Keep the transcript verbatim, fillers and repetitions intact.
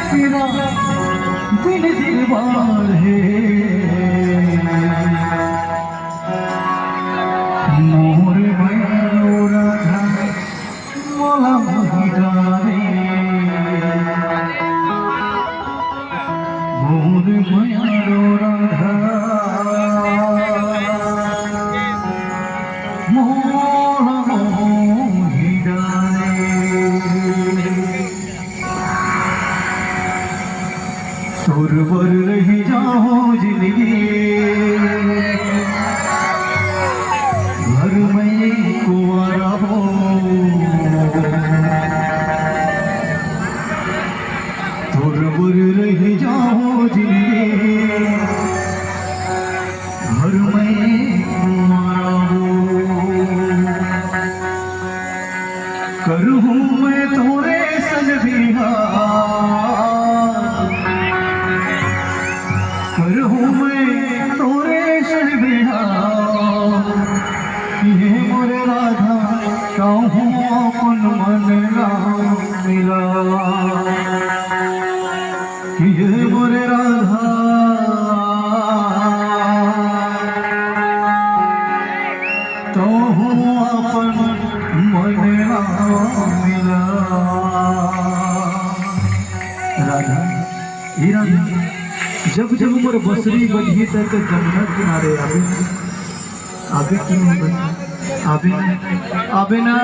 तेरा दिन दिन बाढ़े, मोर भैरो राधा मोला मोहि डारे, मोर भैरो राधा मोला मोहि डारे। तोर बर रहि जाहूं जिंदगी भर मैं कुंवारा हो। तोर बर रहि जाहूं जिंदगी भर मैं कुंवारा हो। करहूं मैं तोरे संग बिहाव, करहूं मैं तोरे संग बिहाव। ये मोरे राधा कहूं अपन मन ला मिला। कि ये मोरे राधा, तोहू अपन मन ला मिला। राधा, ए राधा, जब जब मोर बंसरी बजही त जमुना किनारे आबे। आबे कि नहीं बे? आबे, आबे ना।